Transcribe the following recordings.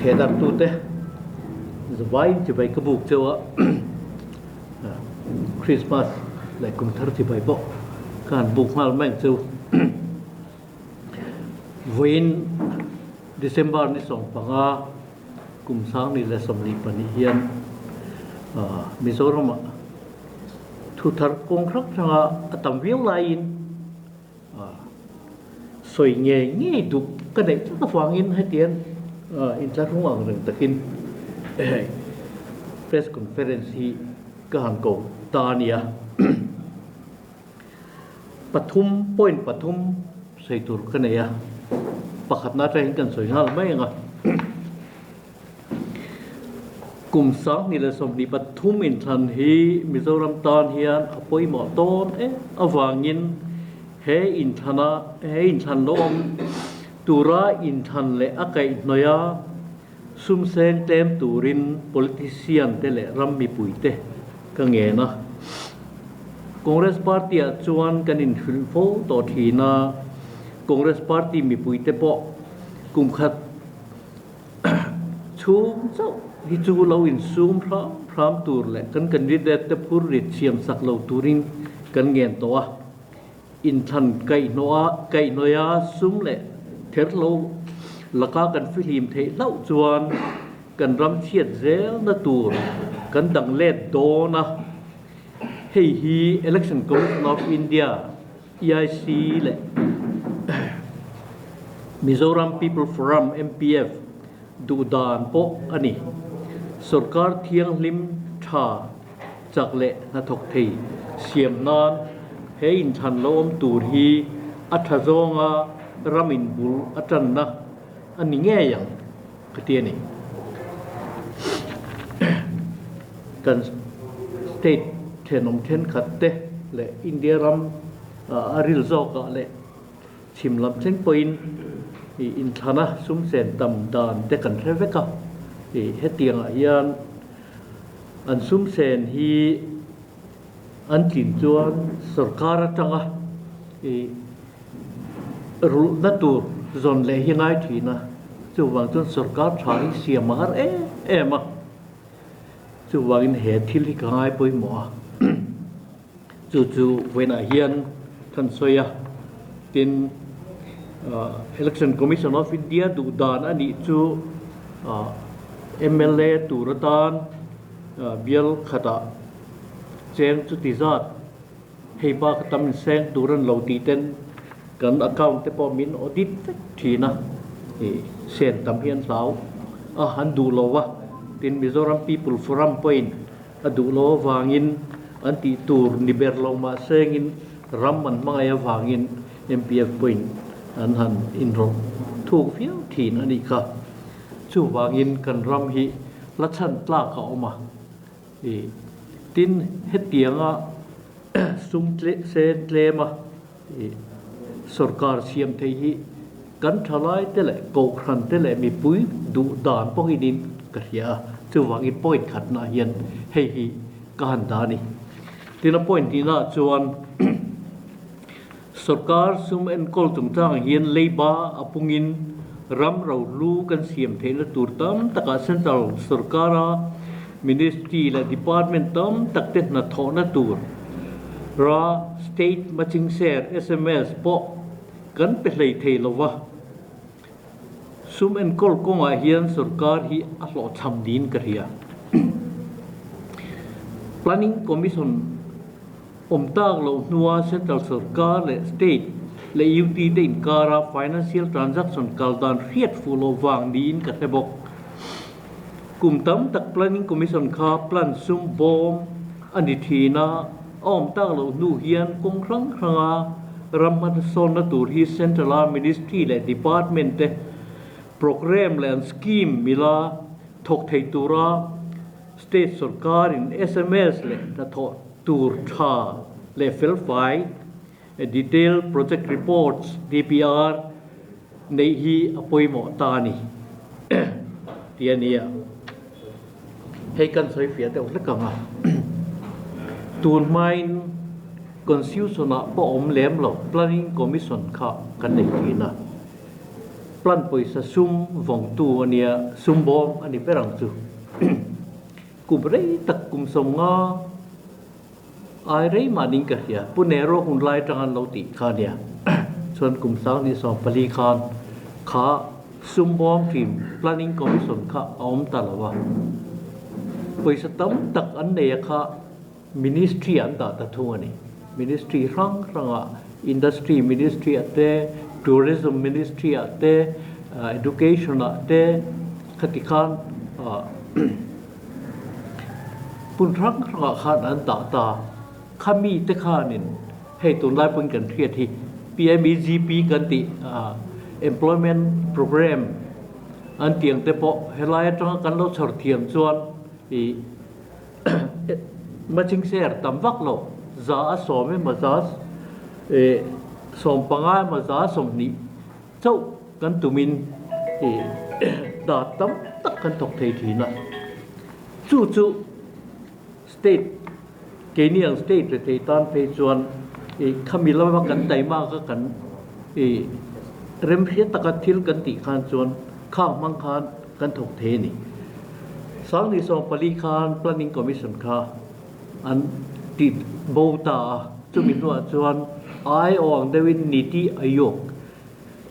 Thehdarhtute zavaiin chibai ka buk cheu a, Christmas leh kum thar chibai pawh ka han buk nghal mai ang cheu. Vawiin December ni 15 kum 2022 hian Mizoramah thu thar kawng hrang hranga a tam viau laiin sawi ngei ngei duh ka neih tlat avangin hetiang inthlahrung ang reng takin press conference hi ka han ko ta a nia. Pathum point pathum sawi tur ka nei a, pakhatna atangin kan sawi nghal mai ang a. Kum 2023 inthlan hi Mizoram tan hian a pawimawh dawn em avangin he inthlana he inthlan lo awm tura inthlan leh a kaihhnawih a sum seng tlem turin politician te leh ram mipuite ka ngen a. Congress party ah chuan kan inhrilh fo tawh thin a, Congress party mipuite pawh kum khat Chhung chauh hi chu lo insum hram hram tur leh kan candidate te phur rit siam sak lo turin kan ngen tawh a. Inthlan kaihhnawh a kaihhnawih a sum leh ther lo laka kan fihlim theih hlauh chuan kan ram chhiat zelna tur kan dang let dawn a. Hei hi Election Commission of India, EIC, leh Mizoram People Forum, MPF, duh dan pawh a ni. Sorkar thianghlim tha chak leh hnathawk thei siam nan he inthlan lo awm tur hi a tha zawnga ram inbul a tanna a ni ngei ang ka ti a ni. Kan state thenawm thenkhat te leh India ram a ril zawkah leh chhim lam thleng pawhin ih inthlana sum sen tam dan te kan hre vek a, ih hetiangah hian an sum sen hi an tlin chuan sorkar atanga ih rulhna tur zawn leh hi ngai thin a, chuvang chuan sorkar tha hi siam a har em em a, chuvangin he thil hi ka ngai pawimawh a. Chu chu vawiinah hian kan sawi a, tin Election Commission of India duh dan a nih chu mla tur atan bial khatah cheng chuti zat hei bak a tam inseng tur an lo tih ten kan account te pawh min audit vek thin a, ih sen tam hi an hlau a, an duh lo a, tin Mizoram People Forum pawhin A duh lo avangin an tih tur ni ber lo mah sengin ram an hmangaih avangin MPF pawhin an han inrawlh thuk viau thin a nih kha. Chuvangin kan ram hi la chhan tlak a awm a. Tin, hetianga sum sen tlem a sorkar siam thei hi kan thalai te leh kohhran te leh mipui duh dan pawhin in ka hria a, chuvangin point khatnaah hian hei hi ka han dah a ni. Tin a point hnihnaah chuan sorkar sum enkawl chungchangah hian leiba a pungin ram rohlu kan siam theihna tur tam takah central sorkara ministry leh department tam tak te hnathawhna tur ra state matching share, sms, pawh kan pe hlei thei lo va, sum enkawl kawngah hian sorkar hi a hlawhchham niin ka hria. Planning Commission awm tak loh hnua Central sorkar leh State leh UT te inkara financial transaction kal dan hriat fuh loh vang niin ka hre bawk. Kum tam tak Planning Commission kha plan sum bawm a ni thin a, a awm tak loh hnu hian kawng hrang hranga ram hmasawnna tur hi Central a Ministry leh Department te Programme leh an Scheme mila thawk thei tura State sawrkarin sms leh hnathawh tur tha leh felfai Detailed Project Reports, DPR, neih hi a pawimawh ta a ni tih a ni a. Hei kan sawi fiah deuh hlek ang a. Tun hmain Constitution ah pawh awm lem lo Planning Commission kha kan nei thin a. Plan pawisa sum vawngtu a nia, sum bawm a ni ber ang chu. Kum rei tak kum 50 ai rei mahni ka hria, Pu Nehru hun lai atang an lo tih kha a nia. Chuan kum 2014 khan kha sum bawm thin Planning Commission kha a awm ta lo a. Pawisa tam tak an nei a kha Ministry an dah ta thung a ni. Ministry hrang hrangah Industry Ministry ah te, Tourism Ministry ah te, Education ah te khati khan hmun hrang hrangah khan an dah ta. Khami te khanin hei tunlai pawhin kan hriat hi PMEGP kan tih Employment Programme an tih ang te pawh helai atanga kan lo chhawr thiam chuan ih Matching share tam vak lo, 100 emaw 150 emaw 20 chauh kan tumin hna tam tak kan thawk thei thin a. Chu chu state, keini ang state rethei tan phei chuan khami lama kan taima kha kan remhriat taka thil kan tih khan chuan khang hmang khan kan thawk thei a ni. 2014 khan Planning Commission kha an ti bo ta a, chumi hnuah chuan aiawh ang deuhin Niti Aayog,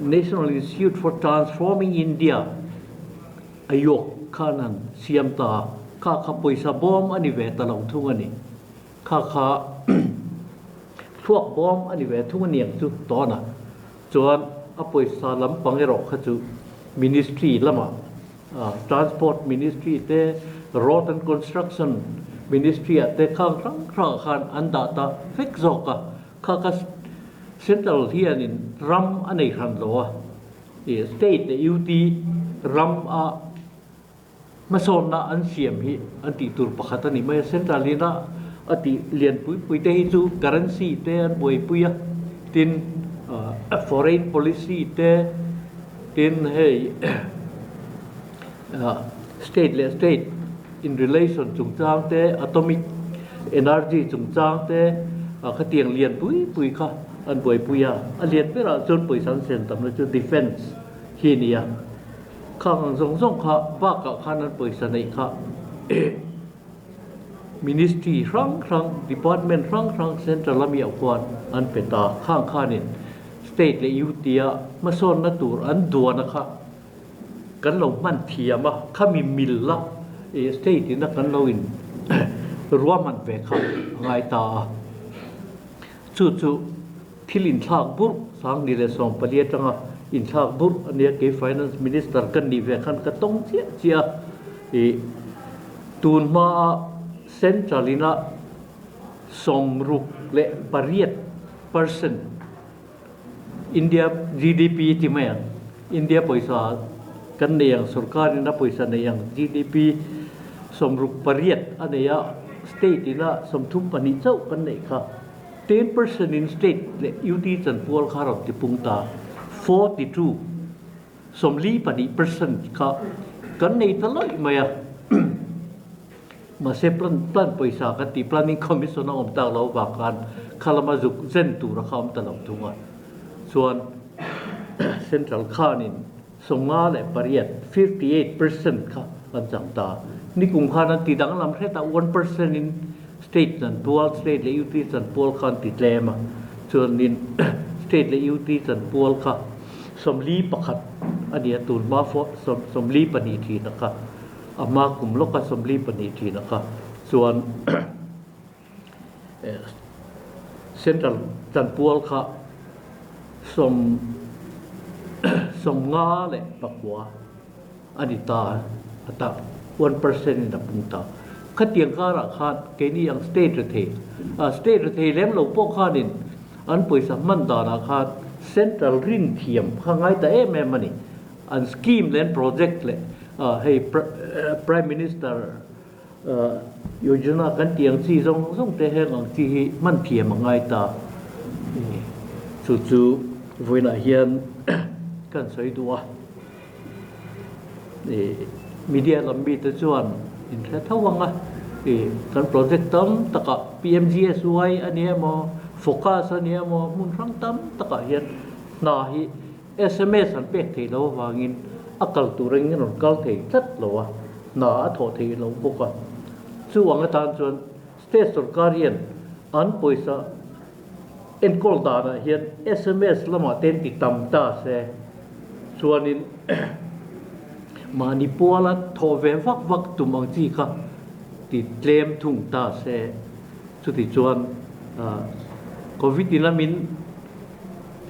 National Institute for Transforming India Aayog khan an siam ta a, kha kha pawisa bawm a ni ve ta lo thung a ni. Kha kha thluak bawm a ni ve thung a ni ang chu tawn a. Chuan a pawisa lampang erawh kha chu Ministry lamah Transport Ministry te, Road and Construction Ministry ah te khang hrang hrangah khan an dah ta vek zawk a. Kha kha Central hianin ram a nei hran lo a, State leh UT ram a hmasawnna an siam hi an tih tur pakhat a ni mai a. Central ina a tih lian pui pui te hi chu currency te an buaipui a, tin foreign policy te, Tin, hei state leh state in relation chungchang te, atomic energy chungchang te khatiang lian pui pui kha an buaipui a. A lian berah chuan pawisa an sen tamna chu defence hi a ni a. Khang ang zawng zawng kha bakah khan an pawisa neih kha ministry hrang hrang, department hrang hrang central a mi ah khuan an pe ta. Khang khanin State leh UT a hmasawnna tur an duan a kha kan lo hman thiam a, khami mil a state in a kan lo in ruahman ve kha a ngai ta a. Chu chu thil inthlak burh 2014 atanga inthlak burh a nia, kei Finance Minister ka nih ve khan ka tawng chiah chiah a, ih tun hmaa Central in a 68% India GDP ti mai ang, India pawisa kan nei ang, sorkar in a pawisa nei ang GDP 68 a nei a, state in a 32 chauh kan neih kha 10% in state leh UT chanpual kha rawn ti pung ta, 42, 42% kha kan nei ta lawih mai a. Mahse plan plan pawisa kan tih planning commission a awm tak lo vang khan kha lama zuk zen tur a kha awm ta lo thung a. Chuan central khanin 58, 58%, kha an chang ta. Nikum khan an ti danglam hret a, 1% in state chan pual, state leh UT chan pual kha an ti tlem a. Chuanin state leh UT chan pual kha 41 a ni a, tun hma 42 thin a kha. A hma kum lawka 42 thin a kha chuan Central chanpual kha 59 a ni ta a ta, 1% in a pung ta. Khatiang karah khan keini ang state rethei, state rethei lem lo pawh khanin an pawisa hman danah khan Central rin thiam kha ngai ta em em a ni. An scheme leh an project leh hei Prime Minister Yojana kan tih ang chi zawng zawng te heng ang chi hi hman thiam a ngai ta. Chu chu vawiinah hian kan sawi duh a. Media lam mite chuan in hre tho ang a, kan project tam takah PMGSY a ni emaw, Focus a ni emaw hmun hrang tam takah hian hna hi. Sms an pek theih loh avangin a kal tur engin rawn kal thei tlat lo a, hna a thawh theih loh bawk a. Chu ang atan chuan State sorkar hian an pawisa enkawl danah hian sms lamah te an ti tam ta se chuanin mahni puala thawh ve vak vak tum ang chi kha ti tlem thung ta se. Chuti chuan Covid in lamin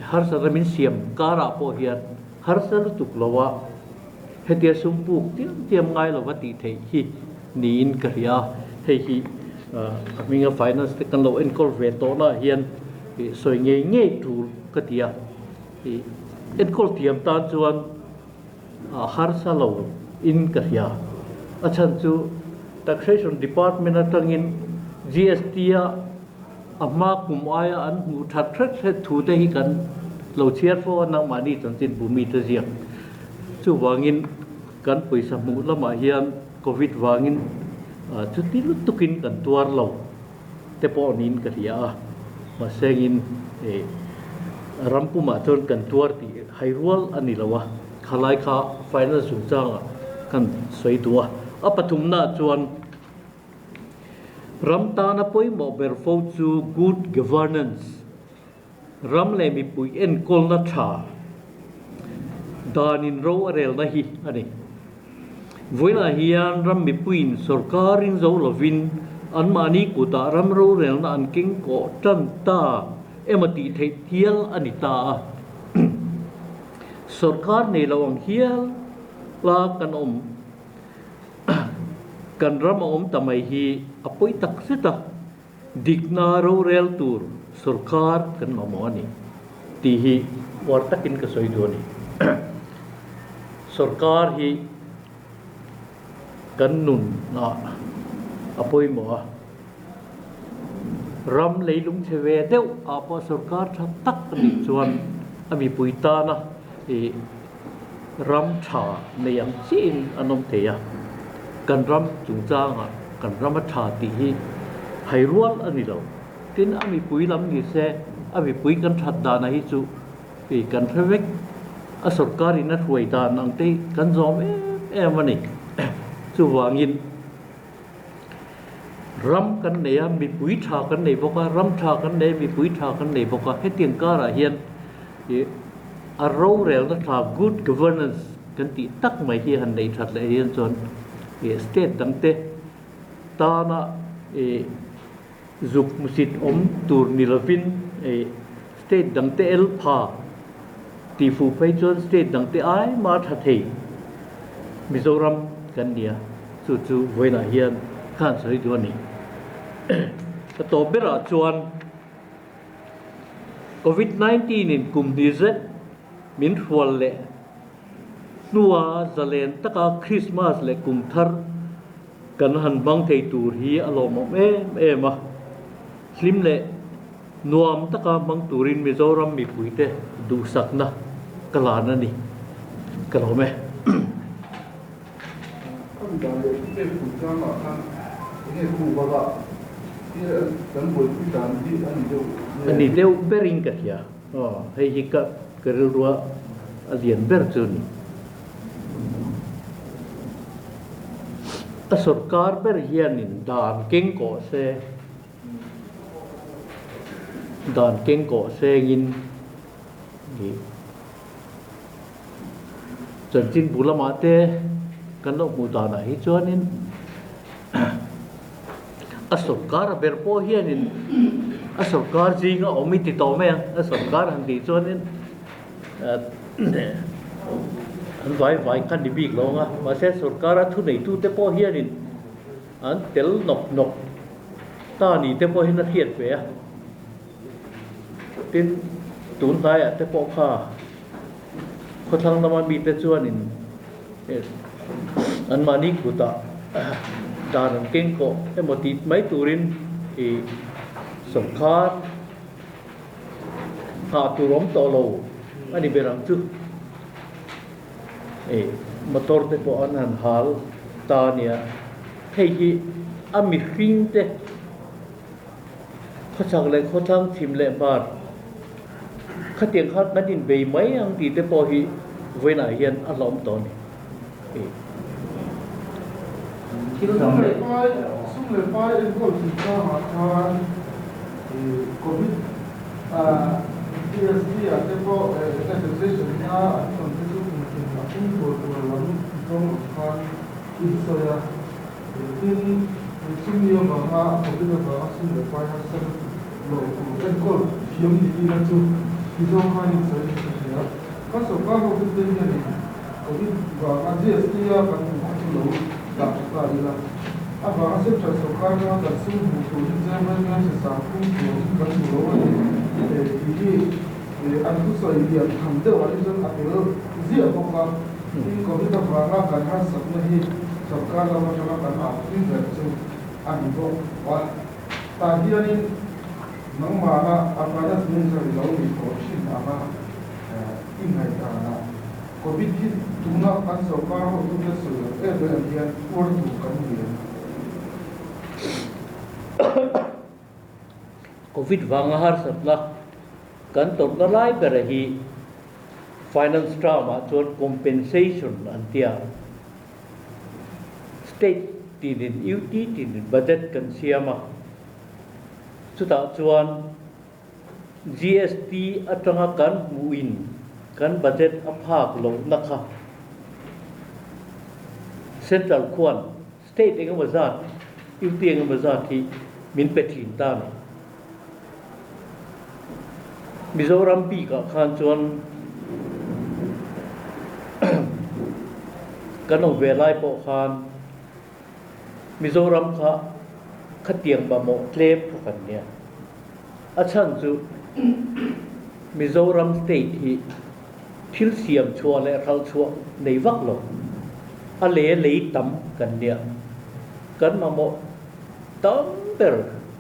harsat lamin siam karah pawh hian harsa lutuk lo a, hetia sum puk tiam tiam ngai lova tih theih hi niin ka hria a, hei hi a hminga finance te kan lo enkawl ve tawh lah hian sawi ngei ngei tul ka ti a, enkawl thiam tan chuan harsa lo in ka hria. A chhan chu Taxation Department atangin GST a a hma kum aia an hmuh that hret hret thu te hi kan lo chhiar fo a, nangmahni chanchin bumi te ziak. Chuvangin kan pawisa hmuh lamah hian Covid vangin chuti lutukin kan tuar lo te pawh niin ka hria a, mahsengin ram pumah chuan kan tuar tih hai rual a ni lo a, khalai kha finance chungchangah kan sawi duh a. A pathumnaah chuan ram tana pawimawh ber fo chu good governance, Ram leh mipui enkawlna tha danin ro a relna hi a ni. Vawiinah hian ram mipuiin sorkarin zo lovin anmahni kutah ram rorelna an keng kawh tan ta emaw tih theih hial a ni ta a. Sorkar nei lo ang hial la kan awm kan ram a awm ta mai hi a pawi tak zet a. Dikna rorel tur sorkar kan mamawh a ni tih hi uar takin ka sawi duh a ni. Sorkar hi kan nunah a pawimawh a, ram leilung chhe ve deuh ah pawh sorkar tha tak a nih chuan a mipui tana ih ram tha nei ang chiahin an awm thei a, kan ram chungchangah kan ram a tha tih hi hai rual a ni lo. Tin, a mipui lam ni se, a mipui kan that danah hi chu ih kan hre vek, a sorkarin a hruai dan ang te hi kan zawm em em a ni. Chuvangin ram kan nei a, mipui tha kan nei bawk a, ram tha kan nei a, mipui tha kan nei bawk a, hetiang karah hian ih A rorelna tha good governance kan tih tak mai hi han neih that leh hian chuan ih state dangte tana ih zuk hmusit awm tur ni lovin ih state dangte el pha tih fuh phei chuan state dangte ai mah tha thei Mizoram kan ni a, chu chu vawiinah hian khan sawi duh a ni. Ka tawp berah chuan. Covid 19 in kum hnih zet min hrual leh hnua zalen taka Christmas leh kum thar kan han hmang thei tur hi a lawmawm em em a, hlim leh nuam taka hmang turin Mizoram mipuite duhsakna ka lan a ni. Ka lawm e. A mi dan leh pek chungchangah khan enge khu bak a, thil kan buaipui dan hi a ni deuh nge? A ni deuh berin ka hria. Aw, hei hi ka ka rilrua a lian ber chu a ni. A sorkar ber hianin dan keng kawh se, dan keng kawh sengin ih. Chanchin bu lamah te kan lo hmuh danah hi chuanin a sawrkar a ber pawh hianin a sawrkar zinga awm i ti tawh mai ang a sawrkar han tih chuanin an vai vai kha ni bik lo ang a mahse sawrkar a thuneitute pawh hianin an tel nawk nawk ta ni te pawh hian a hriat ve a tin tun hnaiah te pawh kha. Khawthlang lama mite chuanin anmahni kutah dan an keng kawh emaw tih mai turin ih sawrkar nghah tur awm tawh lo a ni ber ang chu. Ih motor te pawh an han hal ta a nia, hei hi a mihring te khawchhak leh khawthlang chhim leh hmar. Khatiang kha kan inbei mai ang tih te pawh hi vawiinah hian a hlauhawm tawh a ni. Thil dang leh sum leh pai enkawl chungchangah khan Covid GST ah te pawh taxation na an rawn te chu kum tin a pung tur tur lam zawng ang khan in sawi a. Tin, chumi avanga Covid avanga sum leh pai harsa lutuk lo tur enkawl thiam ni ila chu ti zawng khan in sawi ka hria. Kan sorkar ho chu te hianin Covid vanga GST a kan hmuh kha chu lo dah tha ta ila. A vanga Central sorkar atanga kan sum hmuh tur hi German hian hre sang phung chuangin kan hmu lo a ni tih hi an thusawi lian tham deuh ah hi chuan a tel ziah bawk a. Tin, Covid avanga kan harsatna hi sorkar lam atanga kan au pui ber chu a ni bawk a. Tah hianin nangmahna a Finance Minister i lo nih tawh thin anga i ngaihdanah Covid hi tuna kan sorkar hotute sawi loh em em hian tuar tur kan ni em? Covid vanga harsatna kan tawrhna lai bera hi Finance term ah chuan compensation an ti a, State tinin UT tinin budget kan siam a, chutah chuan GST atanga kan hmuhin kan budget a phak lohna kha Central khuan State engemaw zat, UT engemaw zat hi min pe thin ta a ni. Mizoram bikah khan chuan kan awm ve lai pawh khan Mizoram kha khatiang mamawh tlem kha kan nia. A chhan chu Mizoram state hi thil siam chhuah leh hralh chhuah nei vak lo, a le lei tam kan nia. Kan mamawh tam ber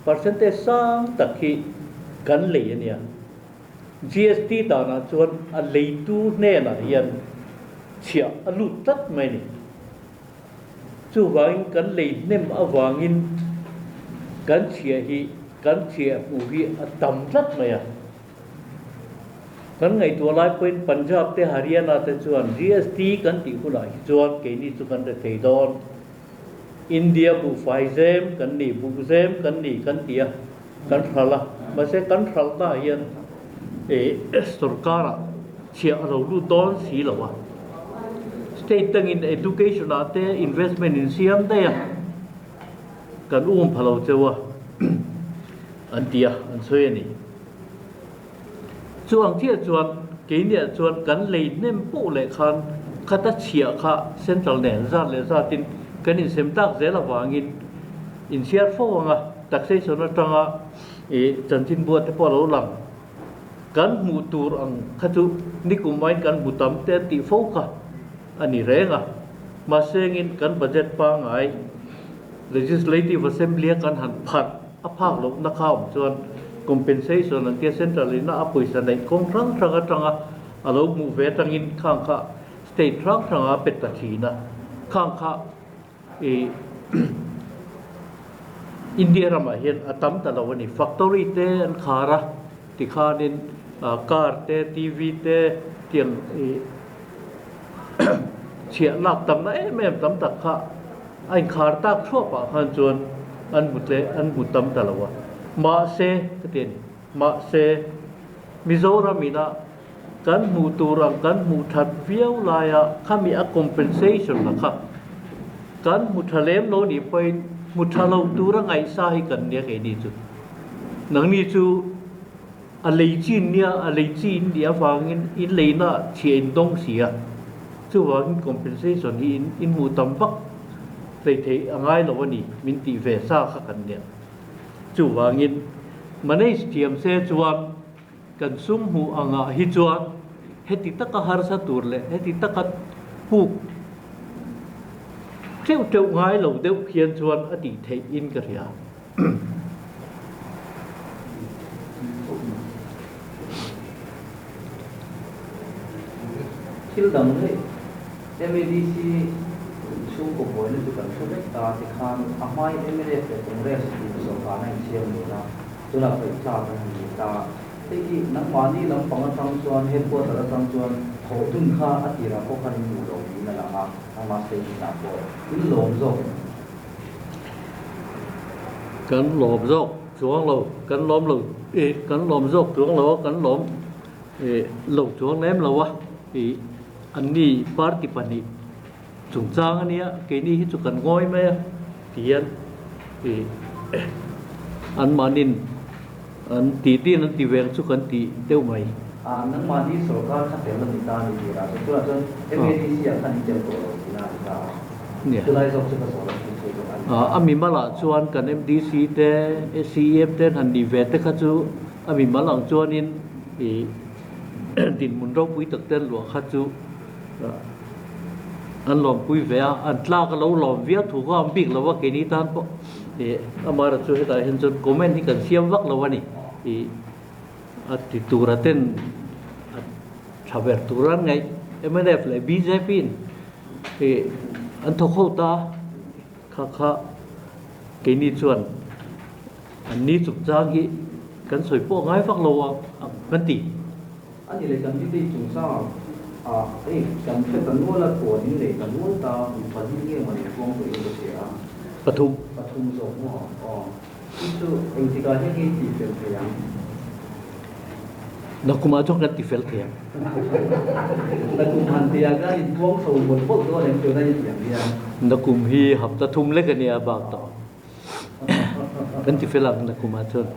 percentage sang tak hi kan lei a nia. GST danah chuan a leitu hnenah hian chhiah a lut tlat mai a ni. Chuvangin kan lei hnem avangin kan chhiah hi kan chhiah hmuh hi a tam tlat mai a. Kan ngaihtuah lai pawhin Punjab te Haryana te chuan GST kan tih hunah hi chuan keini chu kan rethei dawn. India buhfai zem kan ni, buk zem kan ni kan ti a, kan hralh a. Mahse kan hralhna ah hian sorkarah chhiah a lo lut dawn si lo a. State dangin education ah te investment in siam daih a, kan um pha lo cheu a an ti a, an sawi a ni. Chu ang chiah chuan keiniah chuan kan lei hnem poh leh khan khata chhiah kha central nen zat leh zatin kan insem tak zel avangin inchhiar fo ang a, taxation atanga ih chanchinbua te pawh a lo lang. Kan hmuh tur ang kha chu nikum aiin kan hmu tam te an tih fo kha a ni reng a. Mahse engin kan budget pangngai Legislative Assembly a kan han pharh a phak lohna kha awm chuan compensation an tia central ina a pawisa neih kawng hrang hrang atanga a lo hmuh ve atangin khang kha state hrang hranga a pe ta thin a, khang kha ih India ramah hian a tam ta lo a ni. Factory te an khar a tikhanin car te TV te tiang ih chhiah lak tamna em em tam tak kha a inkhar tak thuap ah khan chuan an hmu tle an hmu tam ta lo a. Mahse ka ti a ni, mahse Mizoram ina kan hmuh tur ang kan hmuh that viau laia khami a compensation la kha kan hmu tha lem lo nih pawhin hmu tha lo tura ngaihsa hi kan nia keini chu. Nangni chu A lei chin nia, a lei chi in nih avangin in leina chhia in dawng si a, chuvangin compensation hi in in hmuh tam vak hlei theih a ngai lo a ni min tih ve sa kha kan nia. Chuvangin manage thiam se chuan kan sum hmuh angah hi chuan heti taka harsa tur leh heti taka puk teuh teuh ngai lo deuh khian chuan a tih theih in ka hria. Thil dang daih MADC chhungkaw buaina chu kan hre vek ta tikhan a hmain mnf leh Congress in sawrkarna in siam dun a, tunah paih tlak an han ni ta. Hei hi nangmahni lampang atang chuan headquarter atang chuan thawh dun kha a tirah pawh khan in duh lo niin a lang a, nangmah statement ah pawh in lawm zawk em? Kan lawm zawk chuang lo, kan lawm lo ih kan lawm zawk chuang lo a, kan lawm ih lo chuang lem lo a ih anni party pahnih chungchang a nia keini hi chu kan ngawi mai a tihian ih anmahnin an tih tin an ti veng chu kan ti deuh mai. A nangmahni sorkar kha tel a ni ta a ni tih rah chu tunah chuan MADC ah khan in tel tawh lo tihna a ni ta a, chulai zawk chu ka zawh loh chu chu zawk a ni. A mimal ah chuan kan MDC te CEM te an han nih ve te kha chu a mimal ang chuanin ih dinhmun ropui tak te an luah kha chu An lawmpui ve a, an tlak a lo lawm viau thu kha awm bik lo a keini tan pawh ih amaherawh chu hetah hian chuan comment hi kan siam vak lo a ni ih a ti tura ten a tha ber tur an ngaih mnf leh bjp in ih an thawk ho ta kha kha keini chuan an ni chungchang hi kan sawi pawh ngai vak lo a kan ti. A ni leh kan debate chungchangah ah hei kan hre ta nual a, puan in nei ta nual ta, mi pali nge maw nei puang tawh in ka hria a. Pathum. Pathum zawk maw? Aw. Chu chu engtikah hian nge i tih fel thei ang? Nakumah chuan kan ti fel thei ang. Nakum han tih ah khan in puang chho mawlh mawlh dawn em tuna i tih ang hian? Nakum hi hapta thum lek a nia bak tawh. Kan ti fel ang nakumah chuan.